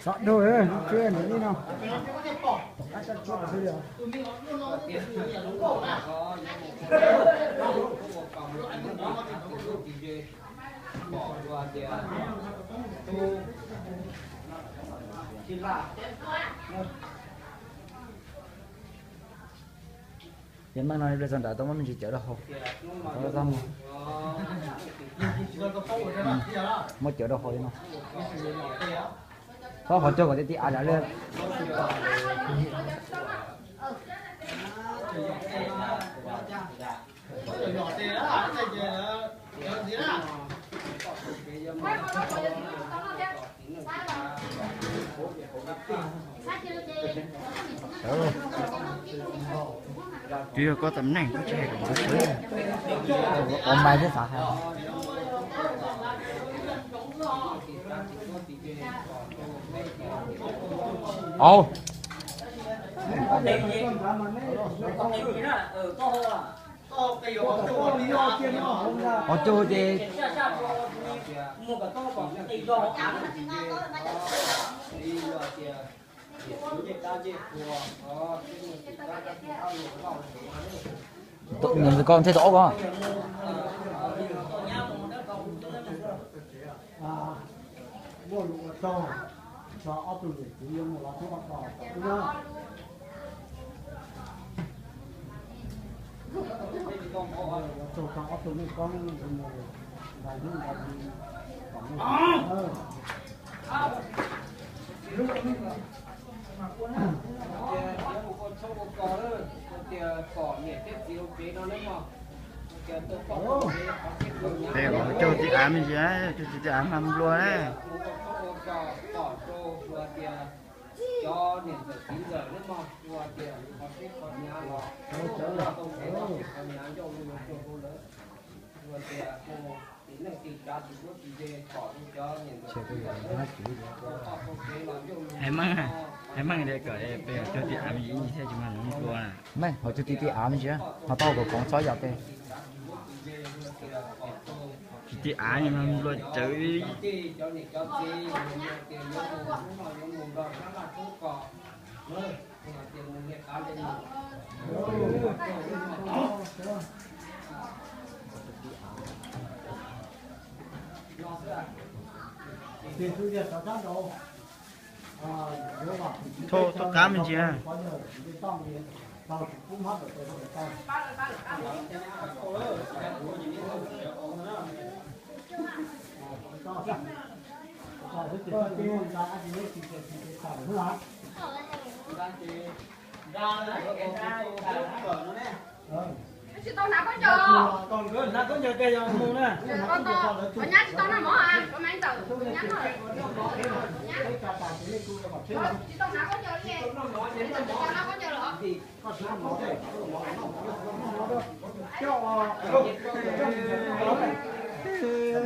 Xov dua, tsis li no. Ces meej no ib pliag txog nrad tau muab me ntsis cawv rau hauv. Muab cawv rau hauv li no. Txhob hov cuag kom tej tib av dav li. Twb yog koj tam neej koj tsis hais kom kuv sawv. Ua mais thiab xav hais. Au. Qhov cug ces nws koj nthe tau ob ko. Muaj lus ua tsaug tso ob tug niam txiv yuav mus los tub ob ko ub na. Ua tsaug tso ob tug nej koob mus ntais hnub ntais kom nej kom nej. Tias yuav mus ua tshoob ua kos lawm, tias pom niam thiab txiv hauv tsev no nawb mog. Tias tuaj pom hauv tsev qhov txhia qhov hnyav, cog tib av me ntsis, cog tib av mas nplua. Mus ua tshoob ua kos pom rau tias cov niam ntxawm txiv ntxawm nawb mog, ua tias qhov txhia qhov hnyav los, qhov txhia qhov hnyav ncauj lus rau lawv, ua tias mus tim neej tim tsav tim duab tim ze pom rau cov niam ntxawm txiv ntxawm lawm, ua tshoob ua kos los ncauj lus. Hais meej, hais meej tias kom peb cog tib av me ntsis thiaj tsis mas nplua. Meej, hauv cog tib tib av me ntsis, ho tau kom koov txhob yam tes. Tib tib av mas nplua tsawv. Thauj tuaj qab me ntsis. Tsis tau hnav khaub ncaws. Tau hnav khaub ncaws ces yog mus na. Koj nyab tsis tau noj mov, koj mam ntawm nyab noj. Tsis tau hnav khaub ncaws li. Tsis tau hnav khaub ncaws los?